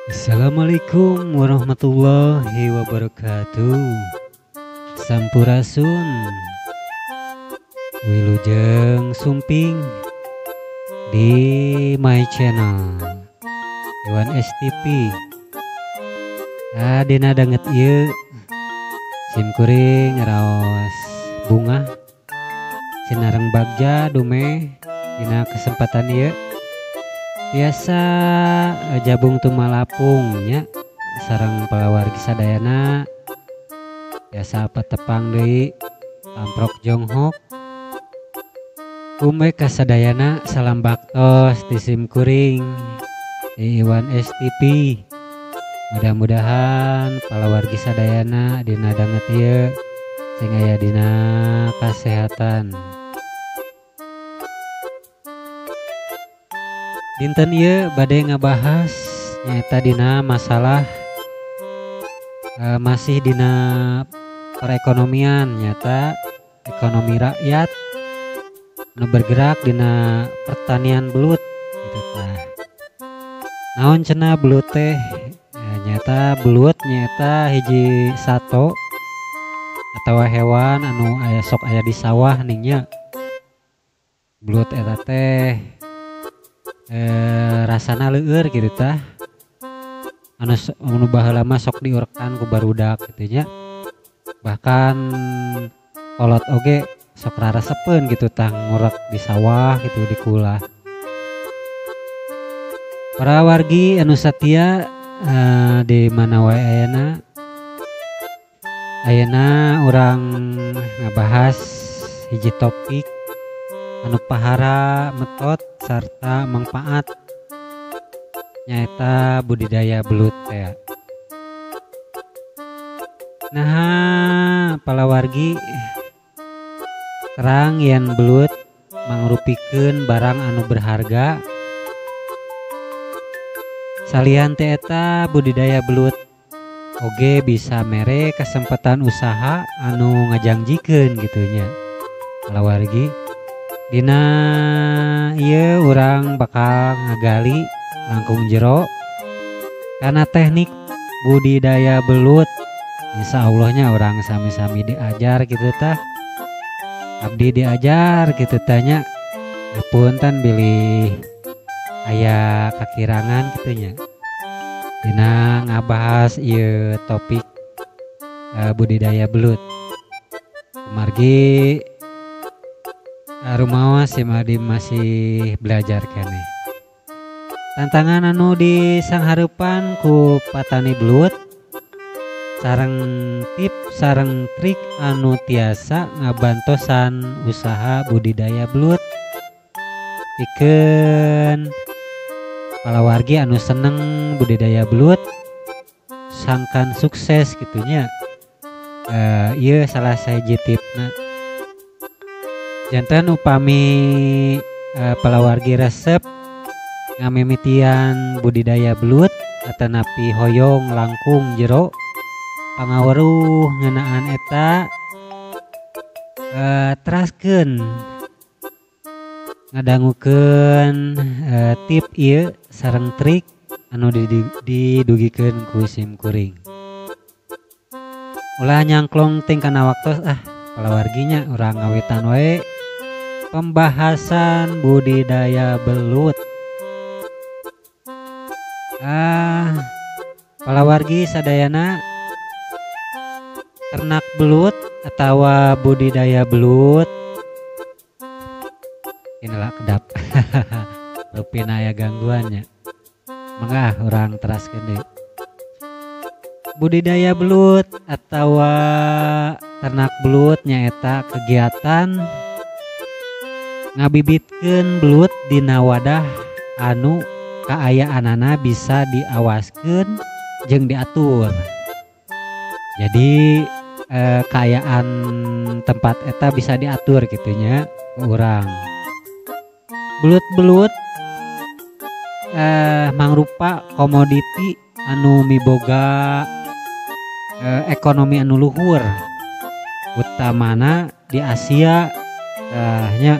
Assalamualaikum warahmatullahi wabarakatuh. Sampurasun, wilujeng sumping di my channel Iwan STP. Dina danget ieu sim kuring raos bunga sinareng bagja dumeh dina kesempatan ieu biasa jabung tumalapung nya sareng palawargi sadayana biasa patepang deui amprok jonghok kume kasadayana. Salam baktos di sim kuring di Iwan STP. Mudah-mudahan palawargi sadayana dina danget ieu sing aya dina kasehatan. Dinten ieu bade ngabahas nyaeta dina masalah masih dina perekonomian, nyata ekonomi rakyat nu bergerak dina pertanian belut gitu tah. Naon cenah belut teh? Nyata belut nyaeta hiji sato atawa hewan anu aya sok aya di sawah ning nya. Belut eta teh rasana leueur gitu tah, anu baheula mah sok diurekan ku barudak gitu nya, bahkan kolot oge sok rarasepeun gitu tah ngurek di sawah gitu di kulah. Para wargi anu satia di mana wae ayana, ayeuna urang ngabahas hiji topik anu pahara metot sarta manfaat nyaeta budidaya belut teh. Nah, palawargi terang yen belut mangrupikeun barang anu berharga. Salian teh eta budidaya belut oge bisa mere kesempatan usaha anu ngajangjikeun gitu nya. Palawargi dina ieu urang bakal ngagali langkung jero karena teknik budidaya belut. Insya Allahnya orang sami-sami diajar gitu tah, abdi diajar gitu tanya, punten bilih aya kakirangan gitu nya dina ngabahas ieu topik budidaya belut. Kumargi rumaos si Madi masih belajar keneh. Tantangan anu disanghareupan ku patani belut sareng tips sareng trik anu tiasa ngabantosan usaha budidaya belut pikeun palawargi anu seneng budidaya belut sangkan sukses gitunya. Ieu salah sahiji tipna. Janten upami palawargi resep ngamimitian budidaya belut atanapi hoyong langkung jero pangaweruh ngeunaan eta, teraskeun ngadangukeun tip ieu sareng trik anu didugikeun ku sim kuring. Ulah nyangklong ting kana waktos ah palawarginya, urang ngawitan wae pembahasan budidaya belut. Palawargi sadayana, ternak belut atawa budidaya belut inilah kedap rupina aya gangguannya, mangga urang teraskeun deui. Budidaya belut atawa ternak belut nyaeta kegiatan ngabibitkeun belut dina wadah anu kaayaanana bisa diawaskeun jeung diatur. Jadi kaayaan tempat eta bisa diatur gitunya urang. Belut-belut mangrupa komoditi anu miboga ekonomi anu luhur utamana di Asia. Nya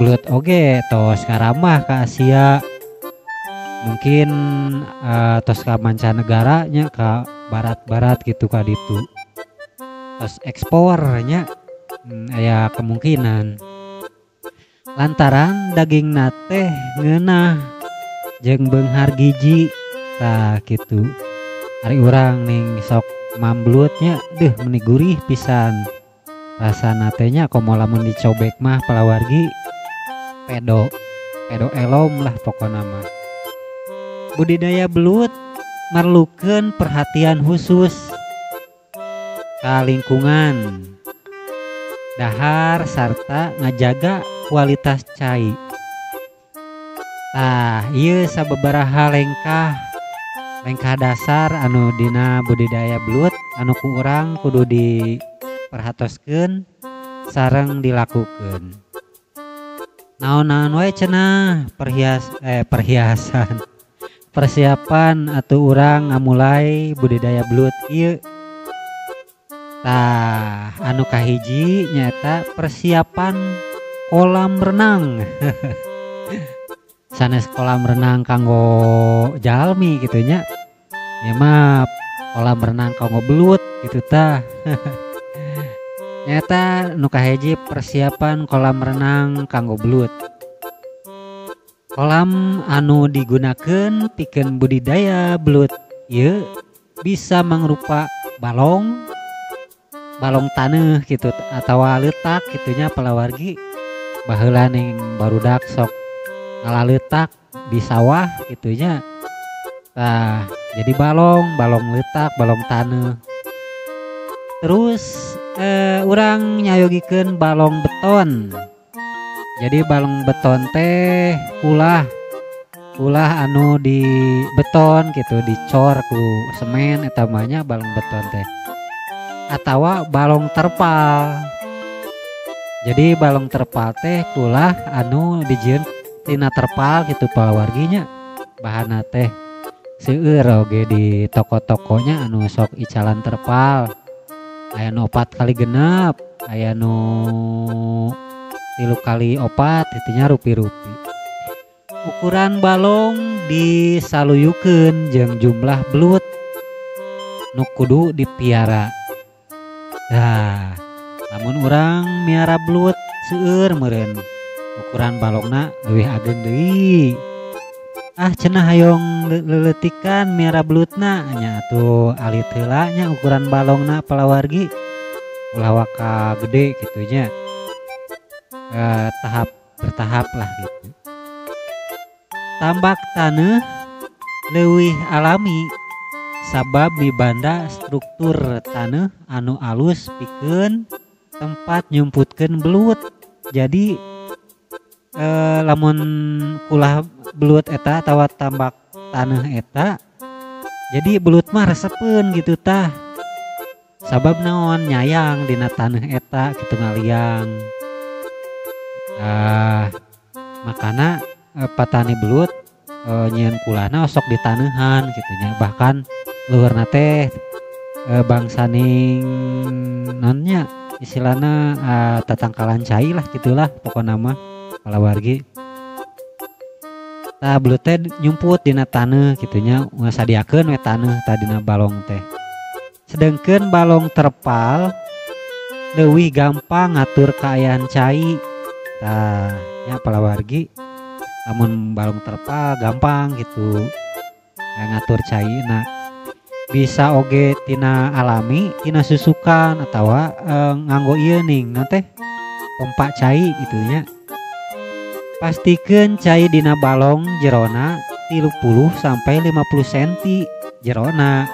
belut oge tos ngaramah ka Asia. Mungkin tos ka mancanegara nya, ka barat-barat gitu ka ditu. Tos ekspor nya, aya kemungkinan. Lantaran dagingna teh ngeunah jeung beunghar gizi tah kitu. Ari urang ning sok mambelut nya, deuh meuni gurih pisan. Rasana teh nya komo lamun dicobek mah palawargi pedo, pedo elom lah pokona mah. Budidaya belut merlukeun perhatian khusus ka lingkungan, dahar sarta ngajaga kualitas cai. Tah ieu sababaraha lengkah dasar anu dina budidaya belut anu ku urang kudu diperhatoskeun sareng dilakukeun. Naon-naon wae cenah perhiasan persiapan atuh urang ngamulai budidaya belut ieu. Tah anu kahiji nyaeta persiapan kolam renang. Sanes kolam renang kanggo jalmi kitu nya. Ieu mah kolam renang kanggo belut kitu tah. Nyaeta nu kahiji persiapan kolam renang kanggo belut. Kolam anu digunakeun pikeun budidaya belut ieu bisa mangrupa balong, balong taneuh kitu atawa leutak kitu nya palawargi. Baheula ning barudak sok ngalaleutak di sawah kitu nya. Tah jadi balong, balong leutak, balong taneuh. Terus urang nyayogikeun balong beton. Jadi balong beton teh kulah anu di beton gitu, dicor ku semen eta mah nya balong beton teh. Atawa balong terpal. Jadi balong terpal teh kulah anu dijieun tina terpal gitu palawargi nya. Bahanna teh seueur oge di toko-tokonya anu sok icalan terpal. Aya nu 4 kali genep, aya nu 3 kali 4 itunya rupi-rupi. Ukuran balong disaluyukeun jeung jumlah belut nu kudu dipiara. Tah, lamun urang miara belut seueur meureun ukuran balongna leuwih ageng deui. Ah cenah hayong leuleutikan miara belutna nya atuh alit heula nya ukuran balongna palawargi ulah waka gede kitu nya. Tahap bertahap lah gitu. Tambak taneuh leuwih alami sabab mibanda struktur taneuh anu alus pikeun tempat nyumputkeun belut. Jadi lamun kulah belut eta atawa tambak taneuh eta jadi belut mah resepeun gitu tah. Sabab naon nyayang dina taneuh eta kitu ngaliang. Makana patani belut nyieun kulahna osok ditaneuhan kitu nya. Bahkan luhurna teh bangsaning naonnya istilahna tatangkalan cai lah gitulah pokona mah palawargi. Tah belut teh nyumput dina taneuh kitu nya, ngasadiakeun we taneuh tah dina balong teh. Sedengkeun balong terpal leuwih gampang ngatur kaayaan cai. Tah nya palawargi lamun balong terpal gampang gitu ngatur caina. Bisa oge tina alami, tina susukan atawa nganggo ieu ning naon teh pompa cai gitu nya. Pastikeun cai dina balong jerona 30 sampai 50 senti jerona.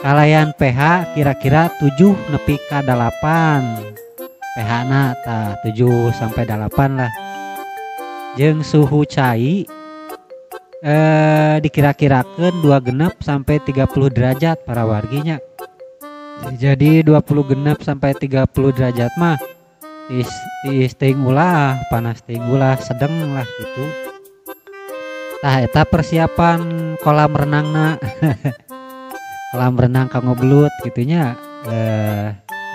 Kalayan pH kira-kira 7 nepi ka 8. pH na tah 7 sampai 8 lah. Jeung suhu cai dikira-kirakeun 26 sampai 30 derajat para warginya. Jadi 26 sampai 30 derajat mah tiis teuing ulah, panas teuing ulah, sedeng lah gitu. Tah eta persiapan kolam renangna. Kolam renang kanggo belut gitunya,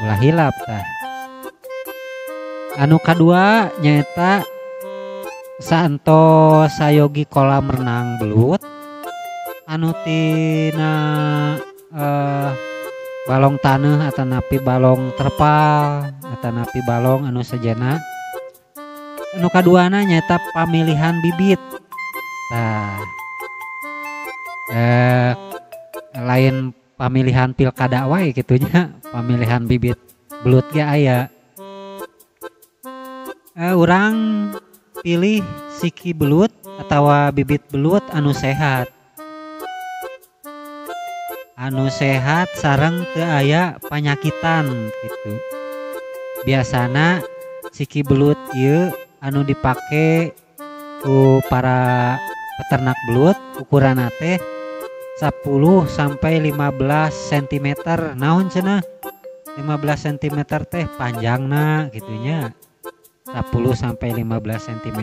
ulah hilap tah. Anu kadua nyaeta Saentos sayogi kolam renang belut anu tina balong taneuh atanapi balong terpal atanapi balong anu sejenna. Anu kaduana nyaeta pamilihan bibit. Tah lain pamilihan pilkada wae kitu nya, pamilihan bibit belut ge aya. Urang pilih siki belut atawa bibit belut anu sehat. Anu sehat sareng teu aya panyakitan gitu. Biasana siki belut ieu anu dipake ku para peternak belut ukuranna teh 10 sampai 15 cm. Naon cenah? 15 cm teh panjangna gitunya. 10 sampai 15 cm.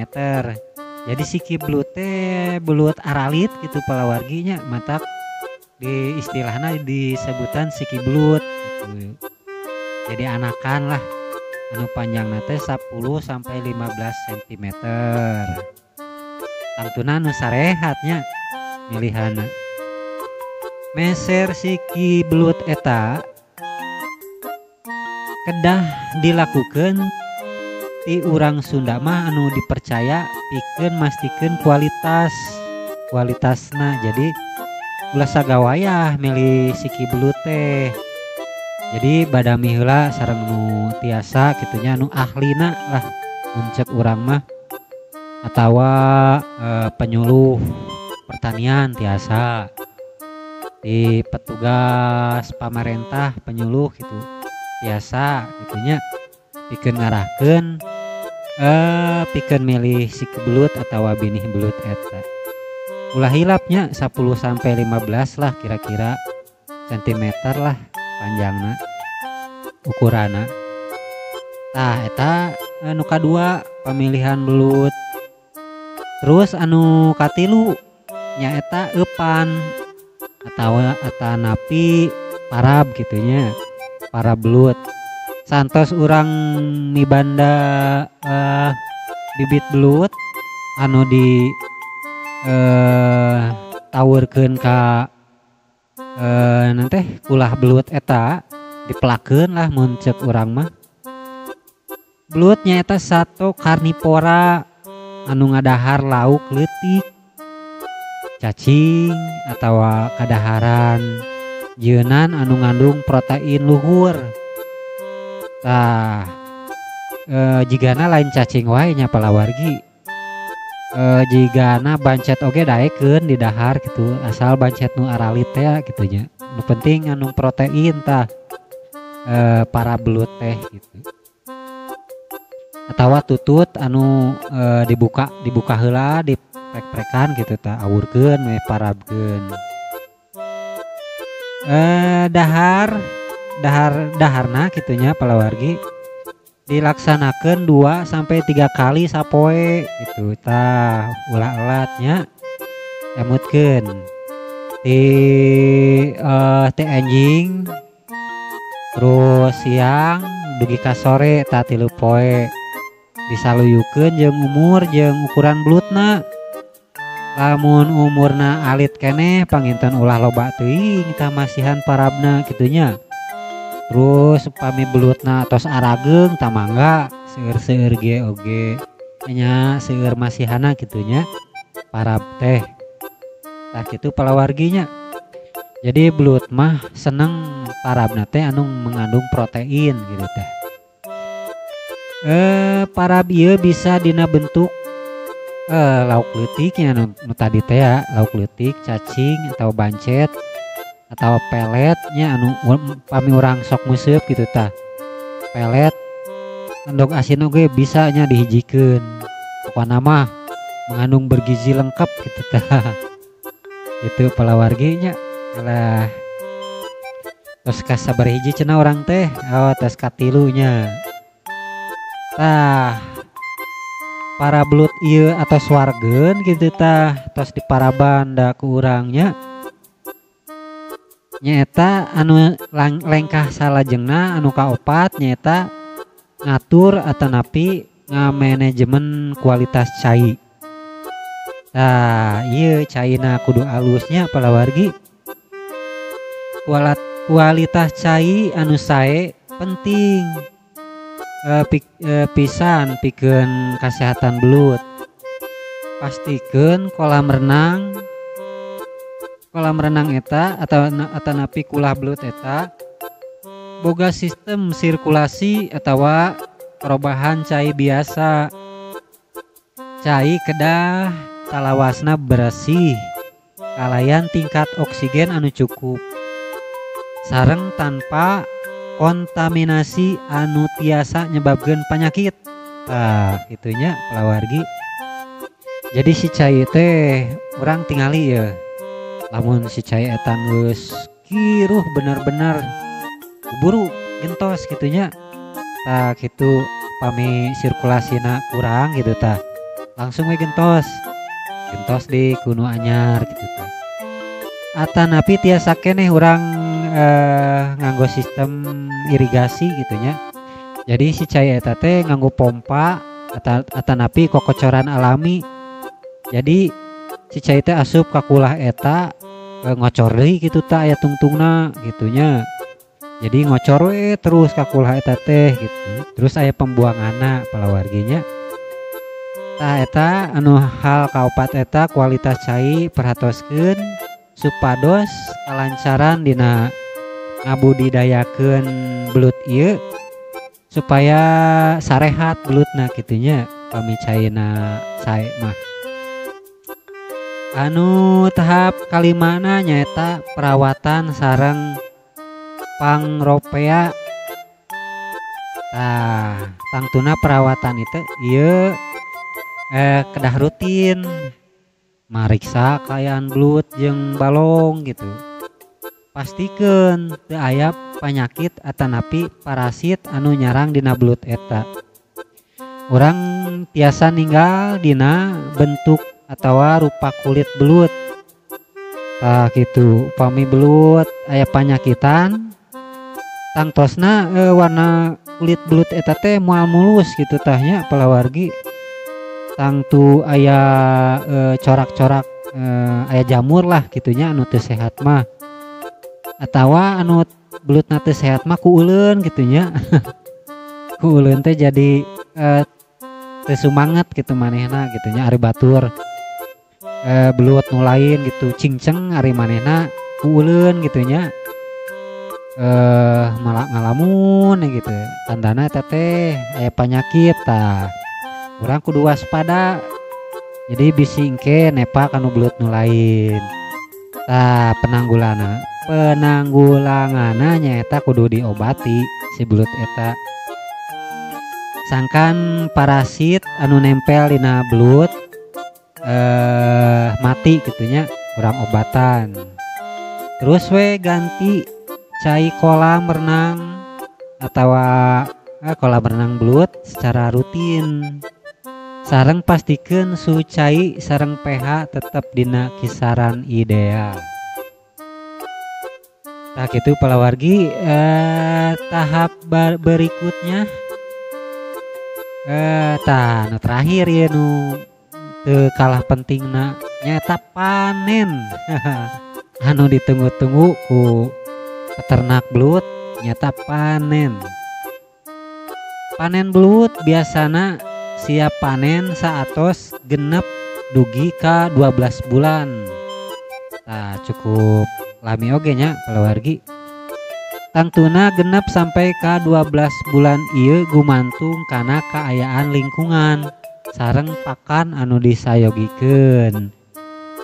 Jadi siki belut teh belut aralit gitu palawarginya, matak di istilahna disebutan siki belut gitu. Jadi anakan lah anu panjangna teh 10 sampai 15 cm. Tangtuna nu sarehatnya milihana. Meser siki belut eta kedah dilakukeun ti urang Sunda mah anu dipercaya pikeun mastikeun kualitasna. Jadi ulah sagawayah milih siki belut teh. Jadi badami heula sareng nu tiasa kitunya nu ahlina lah mun cek urang mah, atawa penyuluh pertanian tiasa, di petugas pamarentah penyuluh gitu tiasa gitunya pikeun ngarahkeun pikeun milih siki belut atawa binih belut eta. Ulah hilapnya 10 sampai 15 lah kira-kira sentimeter lah panjangna ukuranna. Tah eta anu kadua pemilihan belut. Terus anu katilu nyaeta eupan atawa atanapi parab gitunya, parab belut. Santos urang mibanda bibit belut anu di tawurkeun ka nanti kulah belut eta dipelakeun lah mun ceuk urang mah. Belut nyaeta sato karnivora anu ngadahar lauk leutik, cacing atawa kadaharan jeunan anu ngandung protein luhur. Tah jigana lain cacing wae nya palawargi. Jigana bancet oge daekeun di dahar gitu, asal bancet nu aralit teh gitu nya. Nu penting ngandung protein tah para belut teh gitu. Atawa tutut anu dibuka heula diprek-prekan gitu tah, awurkeun we parabkeun. Daharna kitunya palawargi dilaksanakeun 2 sampai 3 kali sapoe gitu tah, ulah elatnya emutkeun di teh anjing terus siang dugi ka sore tah 3 poe disaluyukeun jeung umur jeung ukuran belutna. Lamun umurna alit keneh panginten ulah loba teuing tah masihan parabna kitunya. Terus upami belutna tos arageung tah mangga seueur-seueur ge oge nya seueur masihana kitunya parab teh. Tah kitu palawarginya. Jadi belut mah seneng parabna teh anu mengandung protein gitu teh. Parab ieu bisa dina bentuk lauk leutiknya nu tadi teh ya, lauk leutik, cacing atau bancet atau peletnya anu pami urang sok nguseup gitu tah. Pelet endog asin oge bisa nya dihijikeun. Pokona mah mengandung bergizi lengkap gitu tah. Itu palawargi nya. Alah. Tos ka sabaraha hiji cenah urang teh? Oh, tos katilu nya. Tah para belut ieu atos wargeun gitu tah, tos diparaban da ku urang nya. Nyaeta anu lengkah salajengna anu kaopat nyaeta ngatur atanapi ngamanajemen kualitas cai. Tah ieu caina kudu alusnya palawargi. Kualitas cai anu sae penting pisan pikeun kasehatan belut. Pastikeun kolam renang eta atau atanapi kulah belut eta boga sistem sirkulasi atawa perubahan cai biasa. Cai kedah salawasna bersih kalayan tingkat oksigen anu cukup sareng tanpa kontaminasi anu tiasa nyebabkeun penyakit. Tah kitunya palawargi. Jadi si cai teh urang tingali ya, lamun si cai eta geus kiruh bener-bener buru gentos gitunya. Tah kitu pami sirkulasina kurang gitu tah langsung we gentos di kuno anyar gitu tah. Atanapi tiasa keneh urang nganggo sistem irigasi gitunya. Jadi si cai eta teh nganggo pompa atanapi kokocoran alami. Jadi si cai teh asup ka kulah eta ngocor deui kitu tah aya tungtungna gitunya. Jadi ngocor we terus ka kulah eta teh gitu. Terus aya pembuanganna palawarginya. Tah eta anu hal kaopat eta kualitas cai perhatoskeun supados kalancaran dina ngabudidayakeun belut ieu supaya sarehat belutna kitunya pami caina sae mah. Anu tahap kalimana nyaeta perawatan sareng pangropea. Tah tangtuna perawatan itu ieu kedah rutin mariksa kaayaan belut jeung balong gitu. Pastikeun teu aya panyakit atanapi parasit anu nyarang dina belut eta. Urang tiasa ninggal dina bentuk atawa rupa kulit belut. Tah kitu upami belut aya panyakitan tangtosna warna kulit belut eta teh moal mulus gitu tahnya palawargi. Tangtu aya corak-corak aya jamur lah gitunya anu teu sehat mah. Atawa anu belutna teu sehat mah ku uleun gitunya. Ku uleun teh jadi teu sumanget gitu manehna gitunya ari batur belut nu lain gitu cingceng ari manehna ku uleun gitunya. Malah ngalamun gitu tandana eta teh aya panyakit tah. Urang kudu waspada. Jadi bisi engke nepa kanu belut nu lain. Tah penanggulanganna nyaeta kudu diobati si belut eta. Sangkan parasit anu nempel dina belut mati gitunya urang obatan. Terus we ganti cai kolam renang atawa kolam renang belut secara rutin. Sareng pastikeun suhu cai sareng pH tetep dina kisaran ideal. Tah kitu palawargi. Tahap berikutnya tah nu terakhir ieu nu teu kalah pentingna nyaeta panen. Anu ditunggu-tunggu ku peternak belut nyaeta panen. Panen belut biasana siap panen saatos genep dugi ka 12 bulan. Tah cukup lami oge nya palawargi. Tangtuna genep sampai ka 12 bulan ieu gumantung kana kaayaan lingkungan sareng pakan anu disayogikeun.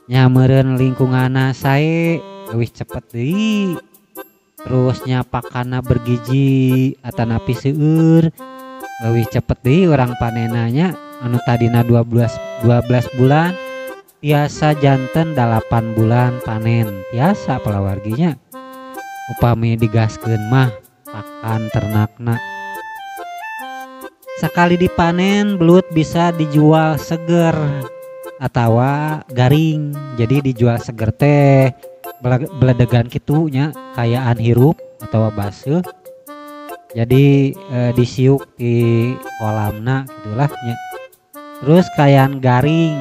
Nya meureun lingkunganna sae leuwih cepet deui. Terus nya pakanna bergizi atanapi seueur leuwih cepet deui urang panenanya anu tadina 12 bulan tiasa janten 8 bulan panen tiasa palawarginya. Upami digaskeun mah pakan ternakna. Sakali dipanen belut bisa dijual seger atawa garing. Jadi dijual seger teh beledegan kitu nya kayaan hirup atawa baseuh. Jadi disiuk di kolamna gitulah nya. Terus kayaan garing.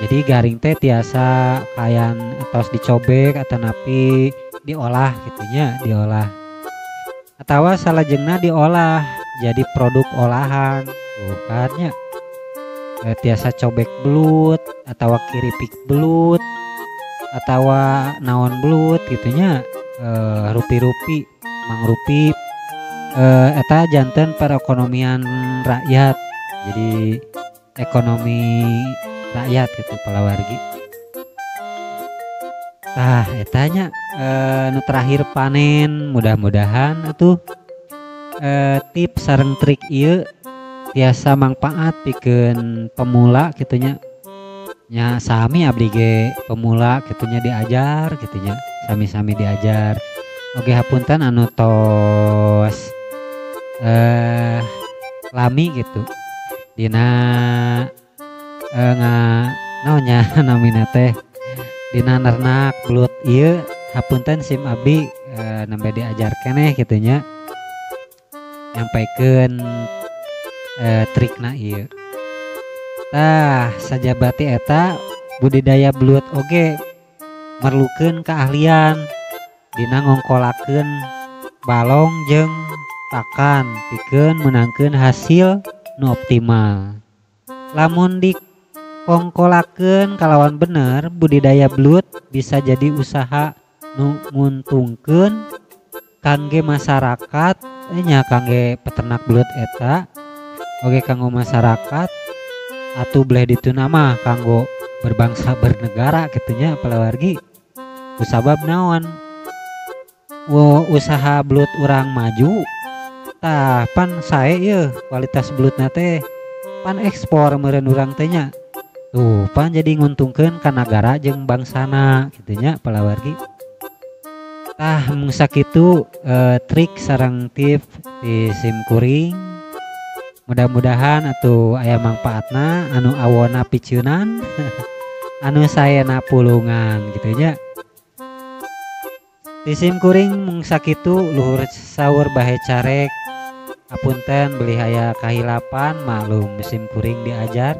Jadi garing teh tiasa kayan atos dicobek atanapi diolah gitu nya, diolah atawa salajengna diolah jadi produk olahan tuh kan nya. Tiasa cobek belut atawa kiripik belut atawa naon belut gitu nya, rupi-rupi mangrupi, eta janten perekonomian rakyat, jadi ekonomi rakyat gitu palawargi. Tah eta nya, nu terakhir panen. Mudah-mudahan atuh tips sareng trik ieu tiasa mangpaat pikeun pemula kitu nya. Nya sami abdi ge pemula kitu nya, diajar kitu nya, sami-sami diajar. Oge hapunten anu tos lami gitu dina nga naon nya namina teh dina nernak belut ieu, hapunten sim abdi nembe diajar keneh kitu nya, nyampaikeun trikna ieu. Tah sajabati eta budidaya belut oge merlukeun keahlian dina ngongkolakeun balong jeung pakan pikeun meunangkeun hasil nu optimal. Lamun dikongkolakeun kalawan bener, budidaya belut bisa jadi usaha nu nguntungkeun kangge masyarakat nya, kangge peternak belut eta oge kanggo masyarakat atuh beleh dituna mah kanggo berbangsa bernegara kitu nya palawargi. Kusabab naon, wo usaha belut urang maju tah pan sae yeuh kualitas belutna teh, pan ekspor meureun urang teh nya, tuh pan jadi nguntungkeun ka nagara jeung bangsana kitu nya palawargi. Tah mung sakitu trik sareng tips di sim kuring, mudah-mudahan atuh aya mangpaatna, anu awona piceunan anu saena pulungan kitu nya. Di sim kuring mung sakitu, luhur saur bahe carek, apunten bilih aya kahilapan, maklum sim kuring diajar.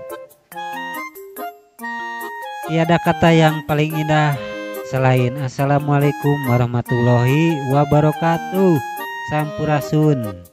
Tiada kata yang paling indah selain assalamualaikum warahmatullahi wabarakatuh. Sampurasun.